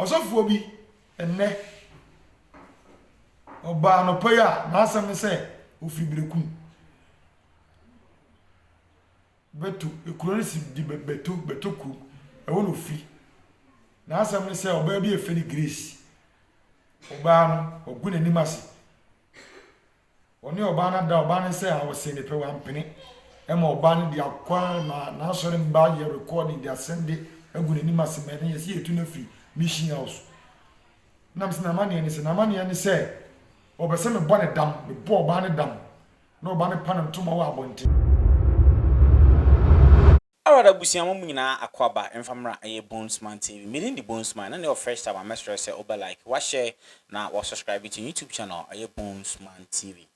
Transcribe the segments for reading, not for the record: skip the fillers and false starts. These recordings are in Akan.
Ɔsɔfoɔ bi, ɛnnɛ, ɔbaa anɔpa yi a n'asɛm ne sɛ ɔfiri Berekum. Bɛto, kuro no si di Bɛto, Bɛto kurom. Ɛhɔ na ɔfiri. N'asɛm ne sɛ ɔbaa bi a yɛfrɛ no Grace. Ɔbaa no, wagu n'anim ase. Ɔne ɔbaa no ada, ɔbaa no sɛ a ɔsee ne pɛ, wampene. Ɛma ɔbaa no de akɔ ma n'asɔre mma yɛ recording de asɛnde agu n'anim ase ma ɛno yɛsi yɛtu no afiri mission house. Nam sɛ n'amanneɛ ne sɛ, n'amanneɛ ne sɛ ɔpɛ sɛ mebɔ ne dam, mebɔ ɔbaa no dam na ɔbaa no pa ne ntoma wɔ abɔnten. Alright abusua mo nyinaa akwaaba mfa mmra ɛyɛ Bonesman TV me din de Bonesman na ne wɔ first time a mɛsrɛ sɛ wobɛ like wa share na wa subscribe to YouTube channel ɛyɛ Bonesman TV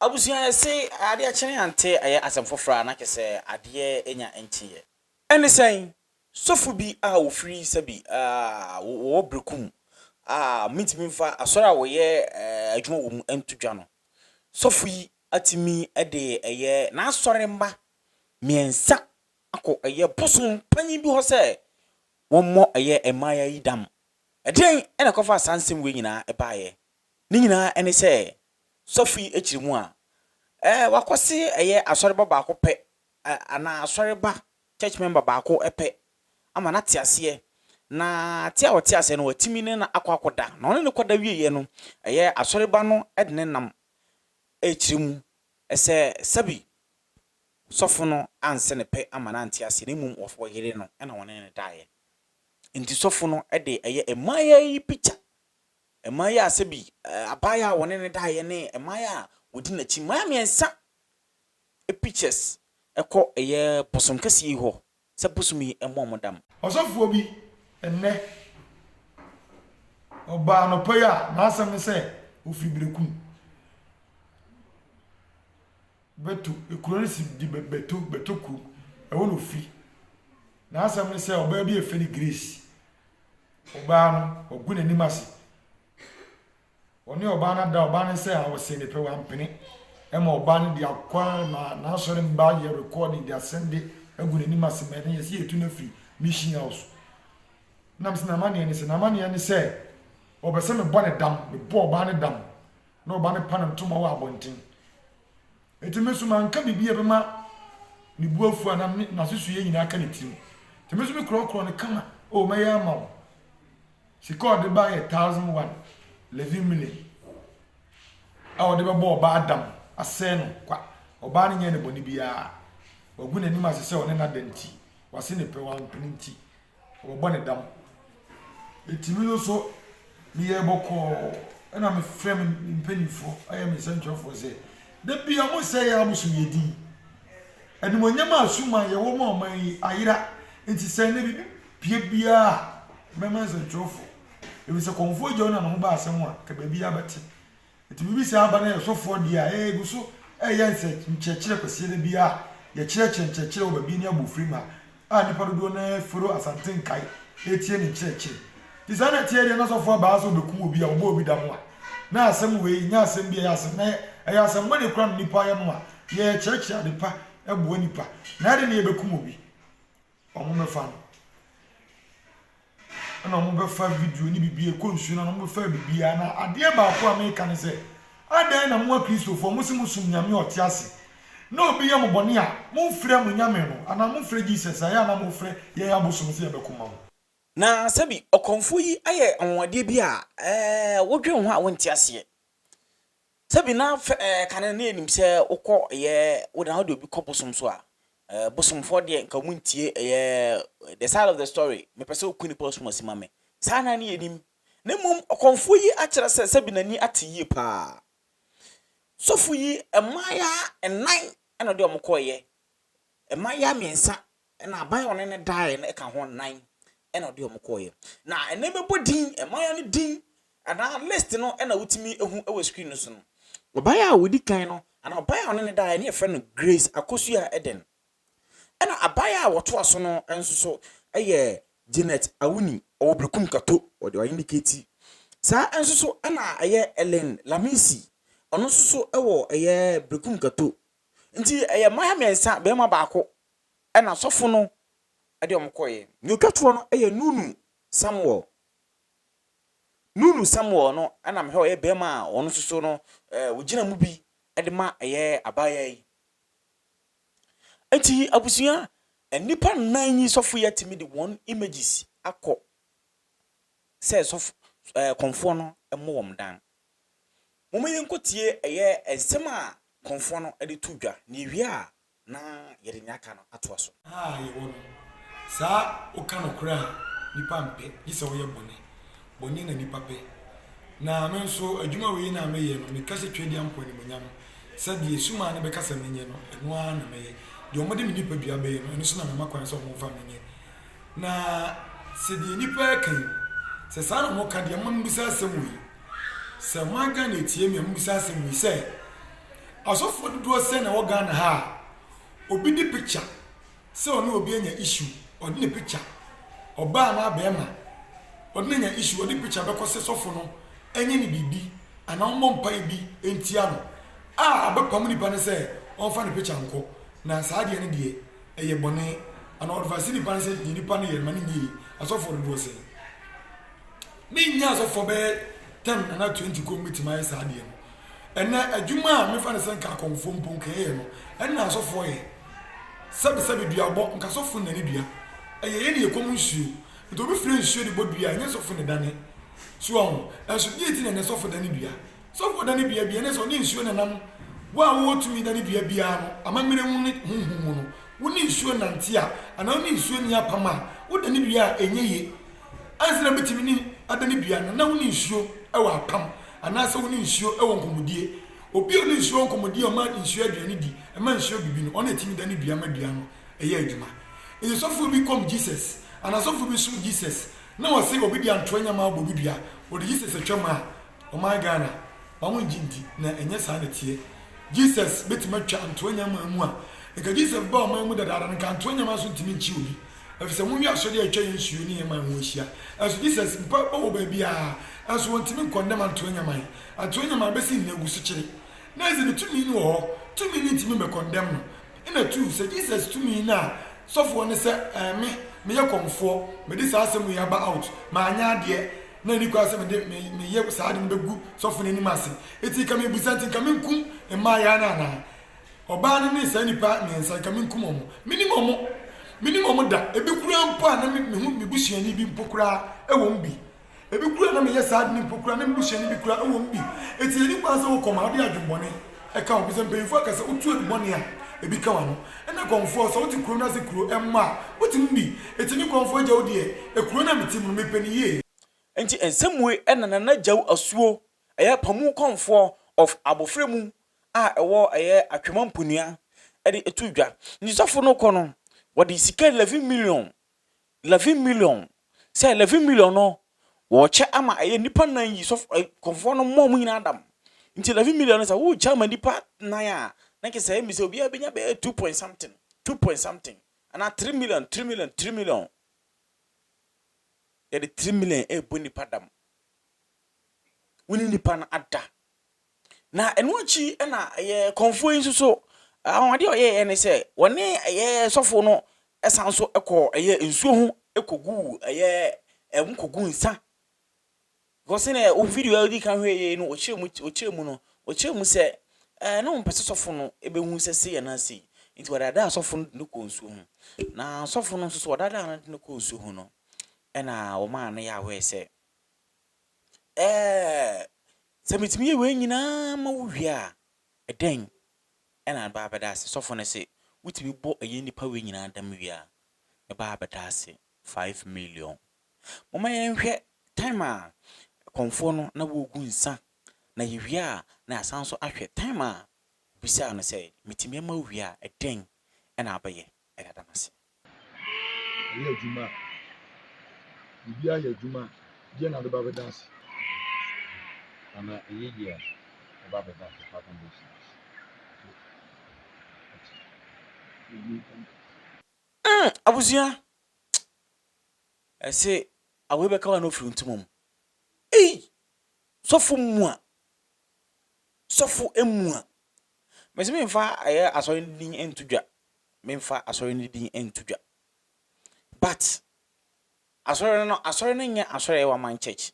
abusua yɛse adeɛ kyene ante ɛyɛ asɛm foforɔ a na kyesɛ adeɛ nya nkyeeɛ. Ɛne sɛn? Sɔfo bi a wɔfiri sɛbi wɔwɔ Berekum a mentumi mfa asɔre a wɔyɛ adwuma wɔ mu nto dwa no sɔfo yi atumi de ɛyɛ n'asɔre mma mmiɛnsa akɔ ɛyɛ bosom panyin bi hɔ sɛ wɔmmɔ ɛyɛ mmayewa yi dam. Ɛdeɛn na ɛkɔfaa saa nsɛm wei nyinaa baeɛ? Ne nyinaa ne sɛ sɔfo yi akyiri mu a, ɛɛ wakɔse ɛyɛ asɔreba baako pɛ anaa asɔreba church member baako pɛ ama no ate aseɛ. Na te a ɔte aseɛ no, watumi ne no akɔ akɔda. Na ɔne no kɔda wieeɛ no, ɛyɛ asɔreba no de ne nam rekyerɛ mu sɛ sɛbi Sɔfo no anse no pɛ amma no ante aseɛ, na mmom ɔyeree no na ɔne no daeɛ. Enti sɔfo no de ɛyɛ mmaeɛ yi pikya, mmaeɛ a sɛbi abaayewa a wɔne no daeɛ ne mmaeɛ a wɔdi n'akyi, mmaeɛ mmiɛnsa pictures kɔ ɛyɛ bosom kɛseɛ yi hɔ sɛ bosom yi mmɔ wɔn dam. Ɔsɔfoɔ bi, ɛnnɛ, ɔbaa anɔpa yi a n'asɛm ne sɛ ɔfiri Berekum. Bɛto, kuro no si di Bɛto, Bɛto kurom. Ɛhɔ na ɔfiri. N'asɛm ne sɛ ɔbaa bi a yɛfrɛ no Grace. Ɔbaa no, wagu n'anim ase. Ɔne ɔbaa no ada, ɔbaa no sɛ a ɔsee ne pɛ, wampene. Ɛma ɔbaa no de akɔ ma n'asɔre mma yɛ recording de asɛnde agu n'anim ase ma ɛno yɛsi yɛtu no afiri mission house. Nam sɛ n'amanneɛ ne sɛ, n'amanneɛ ne sɛ ɔpɛ sɛ mebɔ ne dam, mebɔ ɔbaa no dam na ɔbaa no pa ne ntoma wɔ abɔnten. Enti me nso manka biribi a ɛbɛma ne bo afu anaa n'asesuiɛ nyinaa aka ne tirim. Nti me nso mekorɔkorɔɔ no kama, o mɛyɛ ama wo. Sika a ɔde baeɛ yɛ 1001, 11 million a ɔde bɛbɔ ɔbaa dam asɛe no kwa. Ɔbaa no nyɛɛ no bɔne biara. Wagu n'anim ase sɛ ɔne no ada nti, wase ne pɛ, wampene nti. Wɔbɔ ne dam. Enti me nso meyɛɛ bɔkɔɔ ɛna mefrɛ me mpanimfoɔ ɛyɛ me nsɛntwerɛfoɔ sɛ da bia mo sɛ yɛ abosom yɛ din. Animuonyam a suma yɛwɔ ma ɔman yi ayera nti sɛ ɛnɛ biribi pie biara a mɛma nsɛntwerɛfoɔ. Ɛfiri sɛ kɔmfoɔ gya wo na ne ho ba asɛm a ka baabi abɛte. Enti biribi saa ba na yɛ sɔfoɔ deɛ a, yɛgu so reyɛ nsɛ nkyerɛkyerɛ Kwasiada biara a yɛkyerɛkyerɛ nkyerɛkyerɛ wɔ baabi ne abofiri ma a nnipa dodoɔ no ara foro Asante Nkae retie ne nkyerɛkyerɛ. Nti saa na ɛteɛ deɛ na sɔfoɔ abaa sɛ ɔbɛkum obi a ɔbɔ obi dam a, na asɛm wei nyɛ asɛm bi a ɛyɛ asɛm na ɛyɛ asɛm bɔne koraa na nnipa ayɛ no a yɛrekyerɛkyerɛ ade pa boa nnipa na adɛn na yɛbɛkum obi? Wɔbɛfa no. Ɛna wɔbɛfa video ne biribi ɛkɔ nsuo no ano wɔbɛfa biribiara na adeɛ baako a meka ne sɛ adɛn na mo akristofoɔ mo se mo som nyame a ɔte ase na obi yɛ mo bɔne a momfrɛ mo nyame no anaa momfrɛ Jesus a ɛyɛ a na mofrɛ yɛn abosom sɛ yɛbɛko ma mo. Na sɛbi ɔkɔmfoɔ yi ayɛ anwanwadeɛ bi a ɛɛ wodwen ho a wonte aseɛ. Sɛbi na fɛ ɛɛ kane no na yɛnim sɛ wokɔ ɛyɛ wo na wode obi kɔ bosom so a, ɛɛ bosomfoɔ deɛ nka wɔn ntie ɛyɛ the side of the story mepɛ sɛ woku nipa ɔsom asi ma me. Saa na ne yɛnim. Na mmom ɔkɔmfoɔ yi akyerɛ sɛ sɛbi n'ani ate yie paa. Sɔfo yi mmaayaa nnan ɛna ɔde wɔn kɔeɛ. Mmaayaa mmiɛnsa Ɛna aban a ɔne no daeɛ no ka ho nnan ɛna ɔde wɔn kɔeɛ. Na ɛnɛ mɛbɔ din, mmaayewa no din anaa list no ɛna wotumi hu wɔ screen no so no. Ɔbaa a ɔdi kan no anaa ɔbaa a ɔne no daeɛ no yɛfrɛ no Grace Akosua Eden. Ɛna abaayewa a wɔtoa so no nso so yɛ Janet Awuni, ɔwɔ Berekum Kato, ɔde ɔyɛ indicate. Saa nso so ɛna ɛyɛ Ellen Lamisi, ɔno nso so ɛwɔ ɛyɛ Berekum Kato. Nti ɛyɛ mmaayewa mmiɛnsa, barima baako Ɛnna asɔfo no de wɔn kɔeɛ. Nea ɔtwa toɔ no yɛ Nunu Samuel. Nunu Samuel no na mehwɛ ɔyɛ bɛrima a ɔno nso so no ɔgyina mu bi de ma ɛyɛ abaayewa yi. Nti abusua, nnipa nnan yi sɔfo yi atumi de wɔn images akɔ sɛ sɔfo ɛɛ kɔnfoɔ no mmɔ wɔn dan. Momma yɛnkɔtie ɛyɛ nsɛm a kɔnfoɔ no de to dwa na yɛwie a na yɛde nea aka no atoa so. Ha a yɛwɔ no, saa woka nokorɛ a nnipa mpɛ, gye sɛ woyɛ bɔne. Bɔne na nnipa pɛ. Na me nso, adwuma wei na meyɛ no, meka hyɛ Tweaduampɔn animuonyam sɛ deɛ Sumaa no bɛka sɛ menyɛ no, ɛno ara na mɛyɛ. Deɛ wɔde me nipadua bɛyɛ no, ɛno nso na mema kwan sɛ wɔmfa menyɛ. Na sɛ deɛ nnipa reka yi, sɛ saa na wɔka deɛ, momma memmisa asɛm wei. Sɛ ɔman Ghana etie me a, memmisa asɛm wei sɛ, asɔfoɔ dodoɔ sɛn na ɛwɔ Ghana ha a, obi de picture sɛ ɔne obi anya issue, ɔde ne picture, ɔbaa anaa bɛrima, ɔde no anya issue, ɔde picture bɛkɔ sɛ sɔfo no nyɛ no biribi anaa ɔmmɔ mpaeɛ bi ntia no a, ɔbɛpam nipa no sɛ ɔmfa ne picture nkɔ. Na saa adeɛ no deɛ, ɛyɛ bɔne. Anaa ɔadvise nipa no sɛ deɛ nipa no yɛ no ma no nyɛ yie. Asɔfoɔ dodoɔ sɛn? Mennya asɔfoɔ bɛyɛ 10 anaa 20 kɔ mbɛtumi ayɛ saa adeɛ no. Ɛnɛ adwuma a mefa no sɛ nka akɔmfoɔ mpo nka yɛyɛ no, ɛno na asɔfoɔ yɛ. Sɛbesɛbe duabɔ, nka sɔfo nnane dua. Ɛyɛ yɛn na yɛkɔm nsuo. Nti obi frɛ nsuo de bɔ dua a, ɛnyɛ sɔfo na ɛdane. So wahu? Ɛnso deɛ nti na ɛnɛ sɔfo dane dua? Sɔfo dane dua bi a, ɛne sɛ ɔne nsuo na ɛnam. Wo a wowɔ tumi dane dua biara no, amammerɛ mu ne honhom mu no, wo ne nsuo nante a, anaa wo ne nsuo nni apam a, wodane dua a, ɛnyɛ yie. Ansa na wobɛtumi ne adane dua no, na wo ne nsuo wɔ apam, anaasɛ wo ne nsuo wɔ nkɔmmɔdie. Obi a ɔne nsuo wɔ nkɔmmɔdie a ɔma nsuo aduane di, ɛma nsuo biribi no, ɔno na ɛtumi dane dua ma dua no yɛ adwuma. Nti sɔfoɔ bi kɔm Jesus, anaa sɔfoɔ bi som Jesus, na ɔse obi de antoa nyama abɔ obi dua, ɔde Jesus atwam a, Ɔman Ghana, ma mo ngye ndi, na ɛnyɛ saa na ɛteɛ. Jesus bɛtumi atwa antoa nyamaa mu a, nka Jesus baa ɔman mu dadaada no, nka antoa nyamaa nso ntumi nkye obi. Ɛfiri sɛ monhwɛ asɔre a atwa yɛn nsuo ne yɛn man ho ahyia. Ɛnso Jesus mpa wɔ baabiara, ɛnso wɔntumi nkɔndɛm antoa nyaman. Antoa nyaman bɛsi nnɛ gu so kyere. Na ɛsɛ ne tumi no wɔ hɔ, tumi no ntumi mmɛkɔndɛm no. Ɛna tu, sɛ Jesus tumi no a, sɔfoɔ no sɛ, ɛɛ me, meyɛ kɔmfoɔ, mede saa asɛm wei aba out, manyɛ adeɛ, na ɛni kwan sɛ mede me meyɛ saa ade no bɛgu sɔfo no anim ase. Enti nka mebisa nti nka menkum mmaayaa no anaa? Ɔbaa no ne saa nnipa mmiɛnsa nka menkum wɔn. Menim wɔn. Menim wɔn da. Ebi koraa mpo a na mehu me busuani bi mpo koraa wɔ mu bi. Ebi koraa na meyɛ saa ade no mpo koraa na me busuani bi koraa wɔ mu bi. Enti ɛni kwan sɛ wokɔ ma wode adwemmɔne ɛka wo. Efisɛ mpanyimfoɔ aka sɛ wotu adu bɔne a, ebi ka w'ano. Ɛna kɔmfoɔ, sɛ wote kurom na sɛ kuro mmɔ a, wotumi bi. Enti me kɔmfoɔ agya wo deɛ, ekuro no a mete mu no, mepɛ no yie. Nti nsɛm wei na Nana Gyau Asuo, ɛyɛ Pamu kɔmfoɔ of Abɔfra mu a ɛwɔ ɛyɛ Atwema Mponua de to dwa. Nti sɔfo no kɔ no, wɔde sika 11 million 11 million sɛ 11 million no wɔkyɛ ama ɛyɛ nnipa nan yi sɔfo kɔnfoɔ no mmɔ wɔn nyinaa dam nti 11 million no sɛ wokyɛ ama nnipa nan a na kyɛ sɛ ɛmi sɛ obiara bɛnya bɛyɛ 2 point something 2 point something anaa 3 million 3 million 3 million yɛde 3 million ɛrebɔ nnipa dam wo ne nnipa no ada Na ɛno akyi na ɛyɛ kɔmfoɔ yi nso so anwanwadeɛ a ɔyɛeɛ ne sɛ wɔne ɛyɛ sɔfo no san so kɔɔ ɛyɛ nsuo ho kɔguu ɛyɛ ɛho kɔguu nsa. Because sɛdeɛ wo video a wodi kan hwɛ yei no ɔkyerɛ mu ɔkyerɛ mu no ɔkyerɛ mu sɛ ɛɛ na wɔmpɛ sɛ sɔfo no bɛhu sɛ sei anaa sei nti wɔdaadaa sɔfo no de no kɔɔ nsuo ho. Na sɔfo no nso so wɔdaadaa no de no kɔɔ nsuo ho no ɛna wɔmaa no yɛ aware sɛ Ɛɛ, sɛ metumi yɛ wei nyinaa ma wo wie a, ɛdɛn na mɛba abɛda ase? Sɔfo no se, Wotumi bɔ ɛyɛ nnipa wei nyinaa dam wie a, mɛba abɛda ase 5 million. Momma yɛnhwɛ time a kɔmfoɔ no na wɔregu nsa, na yɛwie a na yɛasan nso ahwɛ time a obisaa no sɛ, Metumi ama wo wie a, ɛdɛn na wobɛyɛ de ada me ase? Ɛyɛ adwuma a, biribiara yɛ adwuma a, deɛ na wode ba bɛda ase? Ana ɛyɛ yie a, ɛba abɛda ase 500 cedis. Abusua, ɛse awei bɛka wa na ofiri ntoma mu. Ei! Sɔfo mua. Sɔfo mua. Mese memfa ɛyɛ asɔre no din nto dwa. Memfa asɔre no din nto dwa. But asɔre no asɔre no nyɛ asɔre a ɛwɔ Aman Church.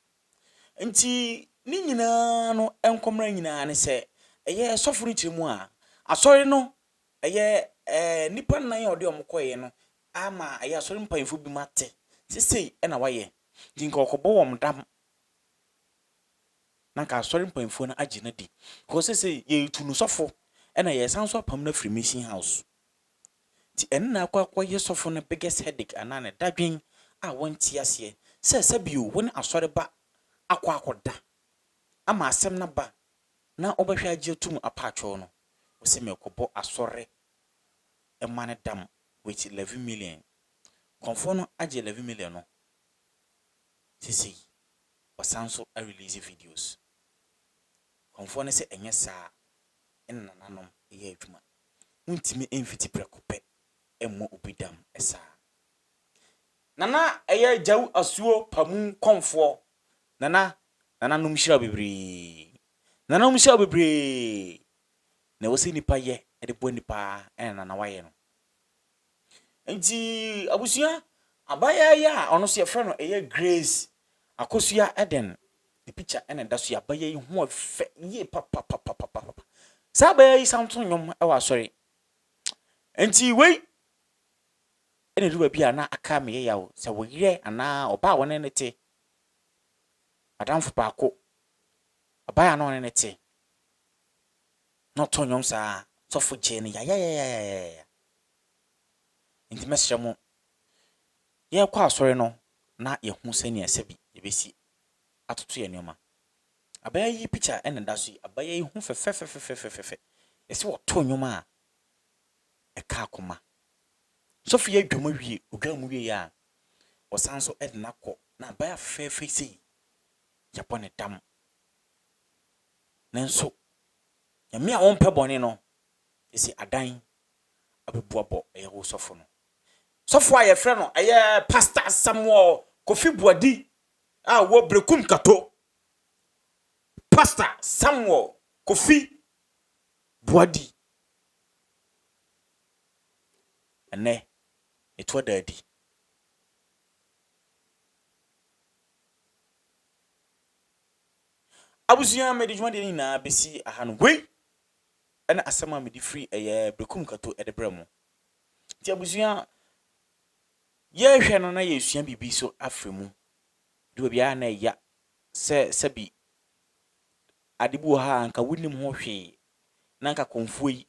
Nti ne nyinaa no nkɔmmra nyinaa ne sɛ, ɛyɛ sɔfo no kyerɛ mu a, asɔre no ɛyɛ ɛɛ nnipa nnan a ɔde wɔn kɔeɛ no ama ɛyɛ asɔre mpanyinfoɔ bi mu ate sɛ sei na wayɛ. Nti nka ɔkɔbɔ wɔn dam na nka asɔre mpanyinfoɔ no agye no adi. Because sɛsei yɛretu no sɔfo ɛna yɛresan nso apam no afiri mission house. Nti ɛno na akɔ akɔyɛ sɔfo no biggest headache anaa ne dadwen a wɔnte aseɛ sɛ sɛbio wo ne asɔre ba akɔ akɔda ama asɛm no aba na wobɛhwɛ agye atum apaatwɔw no, wose merekɔbɔ asɔre ma no dam with 11 million. Kɔmfoɔ no agye 11 million no, sesei ɔsan nso a release videos. Kɔmfoɔ no sɛ ɛnyɛ saa na nananom yɛ adwuma. Wontumi mfiti prɛko pɛ mmɔ obi dam saa. Nana ɛyɛ Gyawu Asuo Pamu Kɔmfoɔ Nana, nananom nhyira wo bebree. Nananom nhyira wo bebree. Na ɛwɔ sɛ nipa yɛ de boa nipa ara ɛna Nana wayɛ no. Nti abusua, abaayewa yi a ɔno nso yɛfrɛ no ɛyɛ Grace Akosua Eden, ne picture ɛna ɛda so yi. Abaayewa yi ho ɛfɛ yie papapapapapa. Saa abaayewa yi san to nnwom ɛwɔ asɔre. Nti wei ɛna ɛduru baabi a na aka me yɛ yaw sɛ wo yerɛ anaa ɔbaa a wɔne ne te, adamfo baako, ɔbaa a na ɔne ne te, na ɔto nnwom saa, sɔfo gyee no yayayayayaya. Nti mɛsrɛ mo, yɛrekɔ asɔre no na yɛhu sɛnea sɛbi yɛbɛsi atoto yɛn nneɛma. Abaayewa yi picture ɛna ɛda so yi, abaayewa yi ho fɛfɛfɛfɛfɛfɛ. Yɛsɛ wɔto nnwom a ɛka akoma. Sɔfo yi adwam awie, odwam mu wie a, ɔsan so de no akɔ na abaayewa fɛfɛɛfɛ sei, yɛabɔ ne dam. Nanso, Nyame a ɔmpɛ bɔne no, ɛsi adan abɛbu abɔ ɛyɛ wo sɔfo no. Sɔfo a yɛfrɛ no ɛyɛ Pastor Samuel Kofi Buadi a ɔwɔ Berekum Kato. Pastor Samuel Kofi Buadi. Ɛnɛ, ɛtu ada adi. Abusua, mede dwumadie no nyinaa bɛsi aha no. Wei ɛne asɛm a mede firi ɛyɛ Berekum Kato de brɛ mo. Nti abusua, yɛrehwɛ no na yɛresua biribi so afiri mu. Du baabi a na ɛya sɛ sɛbi ade bi wɔ ha a anka wonim ho hwee na anka kɔmfoɔ yi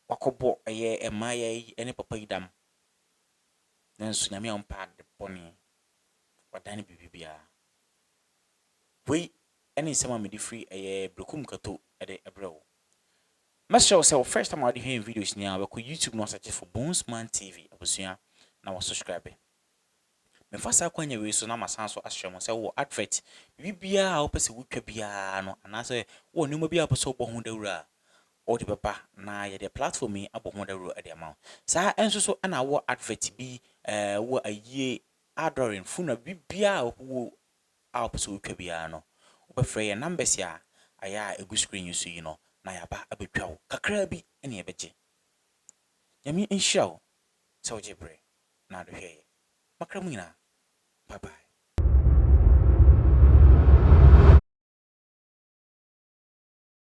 wakɔbɔ ɛyɛ mmaayɛ yi ne papa yi dam. Nanso Nyame a ɔmpɛ ade bɔne, wadane biribi biara. Wei ne nsɛm a mede firi ɛyɛ Berekum Kato de brɛ wo. Mɛsrɛ wo sɛ wo first time a wode hwɛ yɛn videos ni a, wobɛkɔ YouTube na wasɛkye for Bonesman TV abusua na wasubscribe. Mefa saa akwanya wei so na masan so asrɛ mo sɛ wowɔ advert, biribi biara a wopɛ sɛ wotwa biara no, anaasɛ wowɔ nneɛma bi a wopɛ sɛ wobɔ ho dawuro a, wode bɛba na yɛde platform yi abɔ ho dawuro de ama wo. Saa nso so na wowɔ advert bi, ɛɛ wowɔ ayie, adoring, funeral, biribi biara a wowɔ a wopɛ sɛ wotwa biara no, wobɛfrɛ yɛn numbers a ayɛ a ɛgu screen yi so yi no na yɛaba abɛtwa wo. Kakraa bi na yɛbɛgye. Nyame nhyira wo sɛ wogye berɛ na wode hwɛeɛ. Makra mu nyinaa. Bye bye.